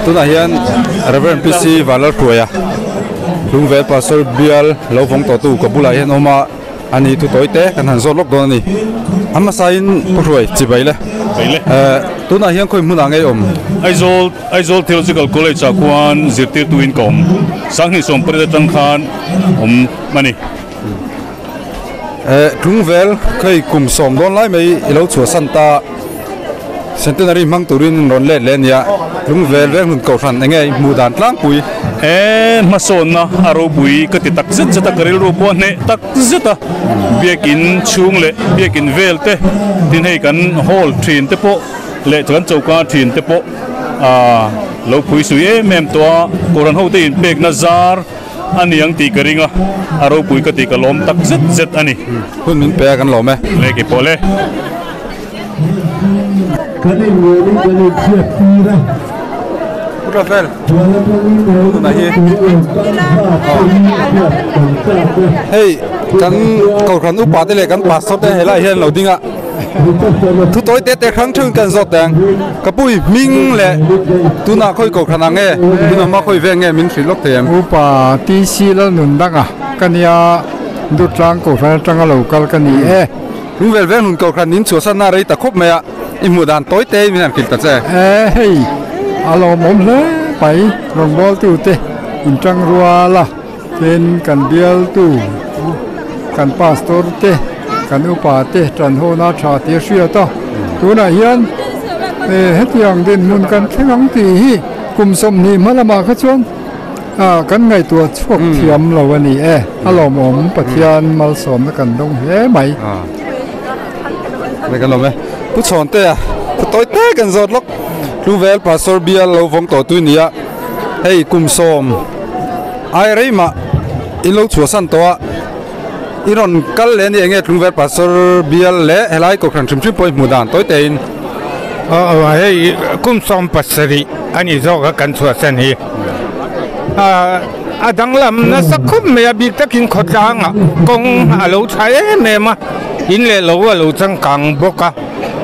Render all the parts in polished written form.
Tunah hian Rev. PC Vanlalhruaia Hlungvel Pastor bial lo vawng tawhtu ka bulah hian awm a, a ni thu tawi te kan han zawt lawk dawn a ni. A hmasain Pu Hruai chibai le. Tunah hian khawi hmunah ngei awm? Aizawl Aizawl Theological College ah khuan zirtirtuin ka awm. Sanghnih sawmpariat atang khan awm a ni. Tlungvel khei kum sawm dawn lai mai i lo chhuahsan ta Centenary hmang turin rawn let leh a nia. Tlungvel Venghmun Kohhran eng nge i hmuh dan tlangpui? He hmasawnna a ropui ka ti tak zet zet a, ka rilru pawh a hneh tak zet a. Biakin chhung leh biakin vel te, tin hei kan hall thin te pawh leh kan choka thin te pawh lo phui sui em em tawh a. Kohhran hote inpekna zar A niang tih ka ring a, a ropui ka tih ka lawm tak zet zet a ni. Hun min pe a kan lawm e. Le ki pawh le. Kan inngaihin kan inhriat tir a. Pu Rafael, tunah hi hei kan kohhran upa te leh kan pastor te helaiah hian lo ding a. Thu tawi te te hrang theuhin kan zawt teng. Ka pui hming leh tunah khawi kohhran ang nge, tunah hma khawi veng nge min hrilh lawk thei em? Upa TC Lalnun danga ka nia, Dutlang kohhran atanga lo kal ka ni e. Lungvel veng hlun kohhran in chhuahsan na rei ta khawp mai a, i hmuh dan tawi te min han hrilh ta che. E hei, a lawmawm hle mai, rawngbawltute intang rual a. Tin, kan bialtu, kan pastor te, kan upa te tan hawna tha tih a hriat a. Tunah hian hetiang dinhmun kan thleng ang tih hi kum 20 hma lamah kha chuan kan ngaihtuah chhuak thiam lo a ni e. A lawmawm Pathian malsawmna kan dawng hle mai. Kan lawm e. Pu Chhawntea, thu tawi te kan zawt lawk. Tlungvel Pastor bial lo vawng tawh tui nia. Hei kum sawm ai rei mah in lo chhuahsan tawh a, i rawn kal leh a ni enge Tlungvel Pastor bial leh helai kohhran hrim hrim pawh i hmuh dan tawi tein. Aw hei kum 17 a ni zawk a kan chhuahsan hi. A danglam nasa khawp mai a bik takin khawtlangah kawng a lo tha em em a, in leh lo a lo changkang bawk a.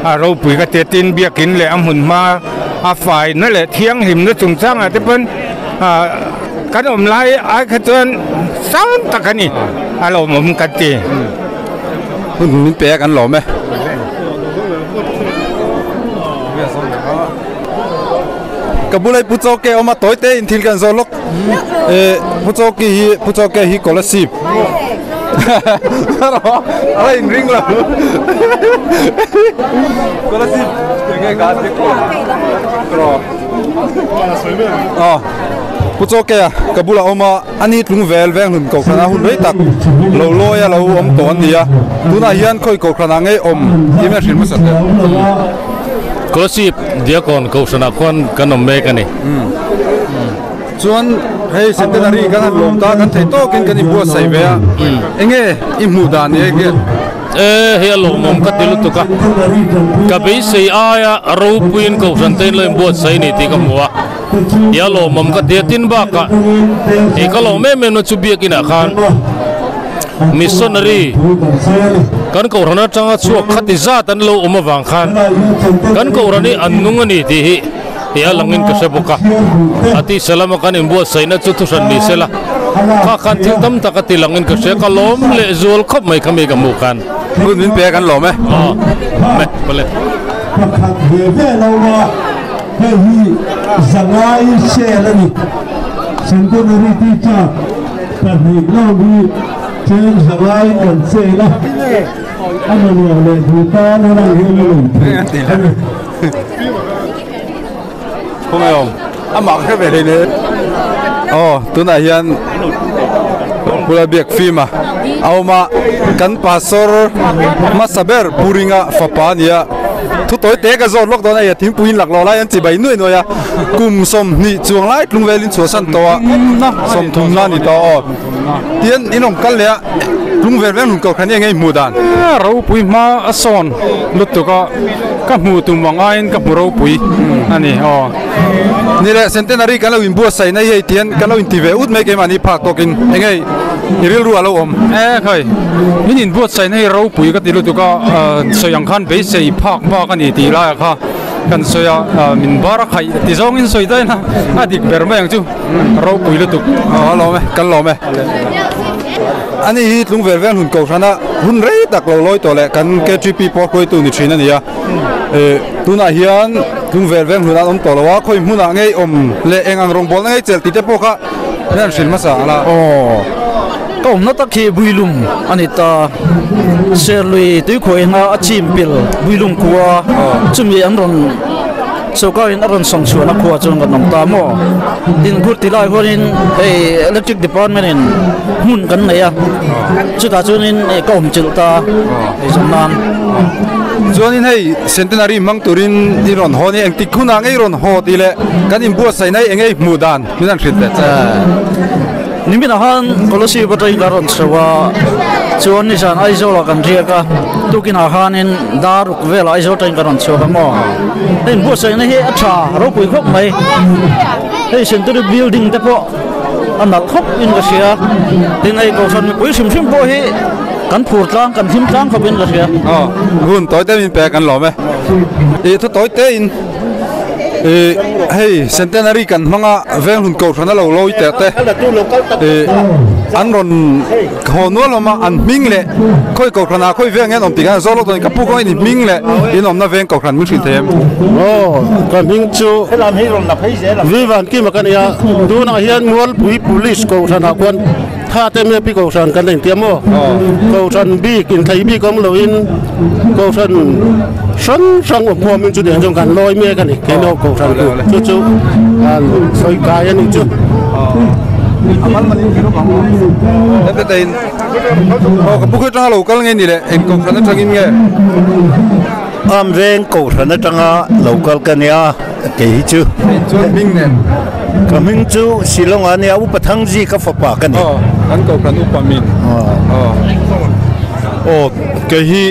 A ropui ka tia tin biakin leh a hmun hma a faina leh thianghlimna chungchangah te pawn kan awm lai ai kha chuan sang tak a ni a lawmawm kan ti. Hun min pe a kan lawm e. Ka bulai Pu Chawke awm a tawi te in thil kan zawh lawk. Pu Chawki hi Pu Chawke hi Kolasib. A in ring lo. Kolasib enge ka ti ko. Aw Pu Chawke a ka bulah awm a ani tlung vel veng hlun kohhran a hun rei tak lo lawi a lo awm tawh an ni a. Tunah hian khawi kohhran ah ngei awm tih mai a hrilh hmasa teh. Kolasib Diakon kohhranah khuan kan awm mek a ni. Chuan hei centenary kan han lawm ta kan thei tawkin kan inbuatsaih ve a, enge i hmuh dan ni enge? E hei a lawmawm ka ti lutuk a, ka beisei aia ropuiin kohhran te in lo inbuatsaih a ni tih ka hmu a, i a lawmawm ka ti a, tin bakah i ka lawm em em na chu biakinah khan missionary kan kohhran atanga chhuak khati zat an lo awm avang khan kan kohhran hi an nung a ni tih hi Ti a langin ka hre bawk a, a tisa lama kan inbuatsaihna chu thuhran ni sela, kha khan thil tam tak a ti langin ka hria, ka lawm leh zual khawp mai kha mi ka hmuh khan. Hun min pe a kan lawm e. Aw, me, pawle. Pakhat ve ve lo a, hei hi zangai sel a ni. Centenary teacher pahnih lo hi chen zangai kan sel a, a mamawh leh duh tan a lang hian a lei theih a ni. Khawngaih awm amah ka hre ve hlei nen aw tunah hian Pula biak fim a a awm a kan pastor hmasa ber Pu Ringa fapa a ni a thu tawi te ka zawt lawk dawn a hei a thingpui in laklawh lai an chi bai nuai nuai a kum 20 chuang lai tlung velin chhuahsan tawh a 30 na a ni tawh aw tian in awm kal leh a tlung vel veng hlun kohhran hi eng nge i hmuh dan. Ropui hma a sawn lutuk a. Ka hmuh tum ang aiin ka hmu ropui a ni aw. Ni leh Centenary kan lo inbuatsaih na hi hei tihian kan lo inti ve ut mai keimahni phak tawkin eng nge i rilru a lo awm? E khai, min inbuatsaih na hi ropui ka ti lutuk a, sawi ang khan beisei phak bak a ni tih laiah kha kan sawi a min bar a khaih ti zawngin sawi daih a a dik ber mai ang chu ropui lutuk a lawm e kan lawm e ani hi tlungvel veng hun kohhrana hun rei tak lo lawi tawh leh kan KTP pawh hruaitu ni thin a ni a eh tunah hian tlungvel veng hun an awm tawh lo a khawi hmunah ngei awm leh eng ang rawngbawlna ngei chelh tih te pawh kha an han hrilh hmasa ang a. Aw ka awmna tak hi Builum a ni ta Serlui tuikhuah ina a chim pil Builum khua chumi an rawn Sorkarin a rawn sawm chhuahna khua chuan kan awm ta maw? Tin khur ti lai huanin hei electric department in hmun kan nei a, chutah chuanin ka awm chilh ta hei zawng nan. Chuanin hei centenary hmang turin i rawn haw ni engtik hunah ngei rawn haw tih leh kan inbuatsaihna hi engei hmuh dan min han hrilh ve che. Niminah khan Kolasib atangin kan rawn chho a, chuan nizan Aizawlah kan riak a, tukinah khanin Daruk velah Aizawl atangin kan rawn chhuak a maw. Hei inbuatsaihna hi a tha ropui khawp mai, hei Century Building te pawh a nalh khawp in ka hria, tin hei Kohhran mipui hrim hrim pawh hi kan phur tlang kan hlim tlang khawp in ka hria. Aw, hun tawi te min pek an lawm e. Ih thu tawi te in. Ih hei centenary kan hmang a Venghlun Kohhran a lo lawi teh te ih an rawn haw nual awm a an hming leh khawi Kohhran ah khawi veng hian awm tih khan zawk lawk dawn ka pu kawngin i hming leh in awmna veng Kohhran min hrilh thei em? Aw ka hming chu Vivan Kima ka nia tunah hian Mualpui Police Kohhran ah khuan Tha te mi pi Kohhran kan intiam maw? Kohhran bik inthlei bik awm loin Kohhran hrang hrang awm huamin chu nen chuan kan lawi mek a ni. Keino Kohhran chu chu chu an sawi kai a nih chu. Aw ka pu khawi atanga lo kal nge ni le eng Kohhran atangin nge? Am veng Kohhran atanga lo kal ka nia. Kei hi chu. Hei chuan hming nen. Ka hming chu Shillong ah nia Upa Thangzi ka fapa ka ni. Aw, kan kohhran upa min. Aw. Aw, kei hi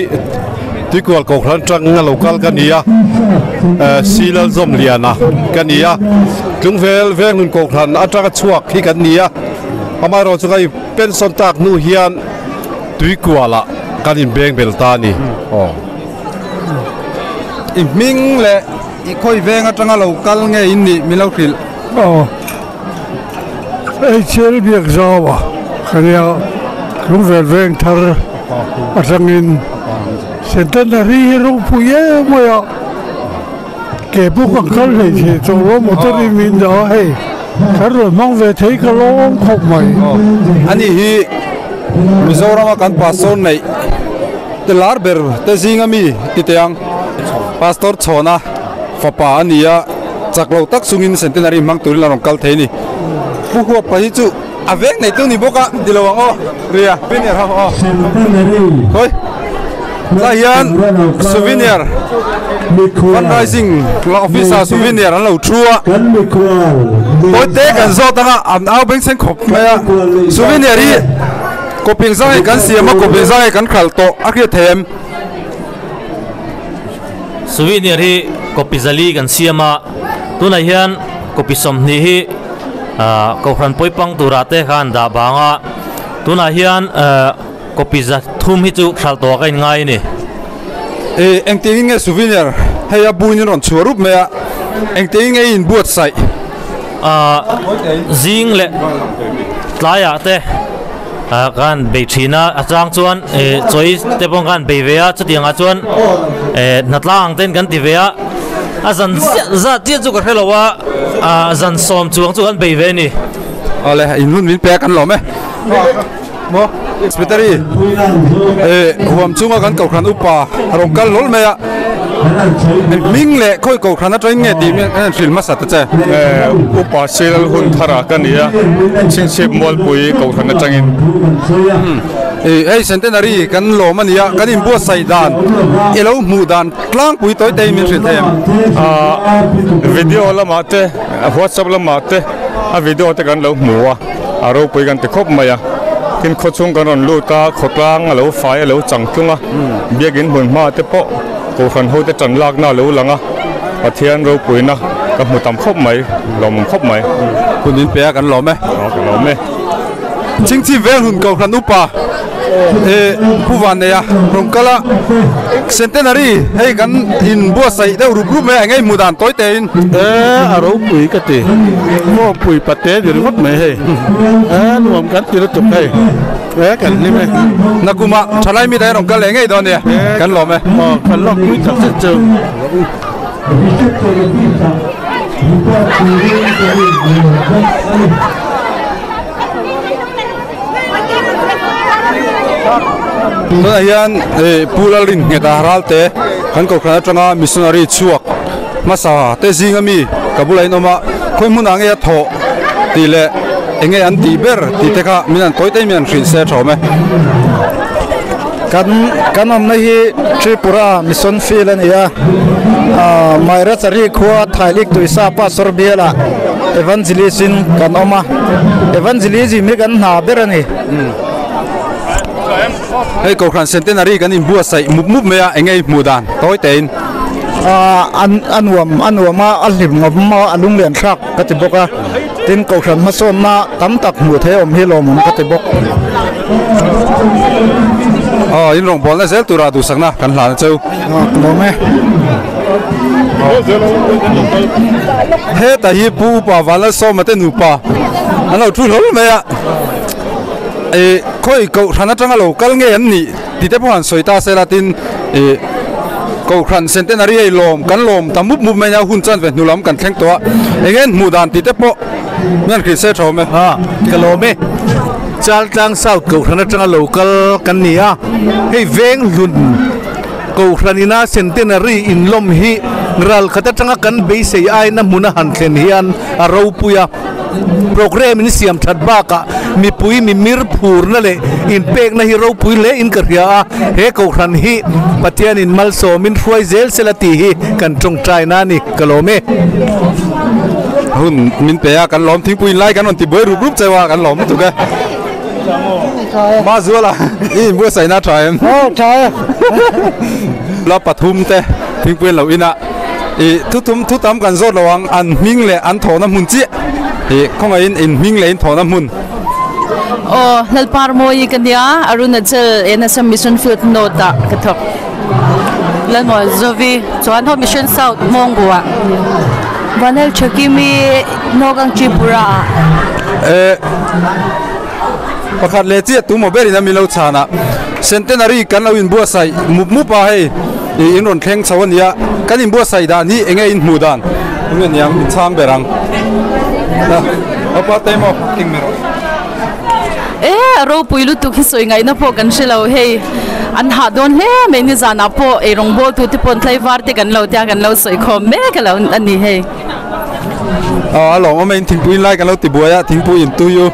Tuikual kohhran atang a lo kal ka ni a, Silal Zawmliana ka ni a, Tlungvel Venglun kohhran atanga chhuak hi kan ni a, amaherawhchu chu ka pension tak hnu hian Tuikualah kan inbeng bel ta a ni. Aw. I hming leh I khawi veng atanga lo kal nge in nih min lo hrilh? Aw, HL Biakzau a ka nia, Lungvel veng thar atangin Centenary hi ropui em mai a, ke pawh kan kal hlei thei tawh lo, motor in min dah a hei, kan rawn hmang ve thei ka lawm khawp mai. Ani hi Mizorama kan pastor neih te lar ber te zinga mi ti teh ang. Pastor Chhawna fapa a ni a, chak lo tak chungin Centenary hmang turin a rawn kal thei a ni. Pu Huapa hi chu a veng nei tu ni bawk a, ti lo ang aw, ria, souvenir ho aw. Khawi, tlai hian souvenir fundraising office ah souvenir an lo thu a, Kawite kan zawt anga an au bengchheng khawp mai a, souvenir hi kawping zang hi kan siam a, kawping zang hi kan khalh tawh a hriat thei em? Souvenir hi copy zali kan siam a, tunah hian copy 20 hi Kohhran pawipang turah te khan dah bang a, tunah hian copy 300 hi chu hralh tawh ka inngai a ni. Ih, engtiangin nge souvenir hei a buin in rawn chhuah rup mai a, engtiangin nge i inbuatsaih? Zing leh tlaiah te. Kan bei thin a, a chang chuan chawi te pawh khan bei ve a, chutiang ah chuan hnatlang ang ten kan ti ve a, a zan zat chiah chu ka hre lo a, zan 10 chuang chu kan bei ve a ni. Awle, in hun min pek an lawm e. Maw, Secretary, huam chunga kan kohhran upa a rawn kal hlawl mai a. Hming leh khawi kohhran atangin nge tih an han hrilh hmasa ta che. Upa Silal hun tharah ka ni a, Chhingchhip Mualpui kohhran atangin. Hei Centenary kan lawm a nia, kan inbuatsaih dan i lo hmuh dan tlangpui tawi te in min hrilh thei em? Video lamah te, WhatsApp lamah te a video te kan lo hmu a, a ropui kan ti khawp mai a. Tin khawchhung kan rawn lut a, khawtlang a lo fai a lo changtlung a. Biakin hmun hma te pawh Kohhran ho te tan lakna a lo lang a, Pathian ropuina ka hmu tam khawp mai, lawmawm khawp mai. Hun in pe a kan lawm e. Aw ka lawm e. Chingchi vel hun Kohhran upa E Pu Vanneia rawn kal a, Centenary hei kan in buatsaih deuh rup rup mai a, eng nge hmuh dan tawi tein? E a ropui ka ti, Khawpui pate ni ringawt mai hei, e nuam kan ti lutuk hei, e kan hlim e. Nakuma thalai mi dang rawn kal leh ngei dawn nia, kan lawm e. Aw kan lawmpui tak zet chu. Tunah hian Pu Lalrinnghet-a Ralte kan kohhran atanga missionary chhuak hmasa te zinga mi ka bulah in awm a, khawi hmunah nge a thawh tih leh eng nge an tih ber tih te kha min han tawi tawi min han hrilh se a tha awm e. Kan kan awmna hi Tripura Mission Field a ni a, Mairachari khua Thailik Tuisa Pastor bialah Evangelist in kan awm a, Evangelism hi kan hna ber a ni. Hei Kohhran Centenary kan inbuatsaih mup mup mai a, eng nge i hmuh dan tawi tein? A nuam a nuam a, a hlim awm a, a lunglen thlak ka ti bawk a, tin Kohhran hmasawnna tam tak hmuh theih awm hi lawmawm ka ti bawk. Aw, in rawngbawlna zel tura duhsakna kan hlan a cheu. Ka lawm e. Heta hi Pu Upa Vanlalsawma te nupa an lo thu hlawl mai a, ih khawi kohhran atanga lo kal nge an nih tih te pawh han sawi ta se la tin ih kohhran centenary hei lawm kan lawm ta mup mup mai nia hun chuan ve hnu lam kan thleng tawh a, eng nge an hmuh dan tih te pawh min han hrilh se tha awm e. Ha ka lawm e, Chaltlang South kohhran atanga lo kal kan ni a, hei Venghlun. Kohhran ina Centenary inlawm hi ral khat atanga kan beisei aina hmuna han thlen hian a ropui a. Programme in siam that bakah mipui mimir phurna leh inpekna hi ropui hle in ka hria a, he kohhran hi Pathianin malsawmin hruai zel sela tih hi kan tawngtaina a ni, ka lawm e. Hun min pe a, kan lawm thingpui inlai kan rawn ti buai rup rup cheu a, kan lawm lutuk e. Mazuala i inbuatsaihna a tha em? Aw tha e. La pathum te thingpui an lo in a, i thuthum thu tam kan zawt lo ang, an hming leh an thawhna hmun chiah i khawngaihin in hming leh in thawhna hmun. Aw Lalparmawi ka nia, Arunachal NSM Mission Field North ah ka thawk. Lalmuan Zovi chuan ho Mission South Mawngbuah. Vanel Thakimi Nawgang Tripura ah. Eh pakhat leh chiah tu maw berin a min lo chhan a, Centenary kan lo inbuatsaih mup mup a hei ih in rawn thleng chho a nia, kan inbuatsaih dan hi enge in hmuh dan eng nge niang in chhang ber ang. Opa te maw eng ber aw. Eh a ropui lutuk hi sawi ngaihna pawh kan hre lo hei an hah dawn hle mai nizanah pawh ei rawngbawl tu te pawh tlaivar te kan lo tia kan lo sawi khawm mek a lo a ni hei. Aw a lawmawm e in thingpui in lai kan lo ti buai a thingpui in tui u.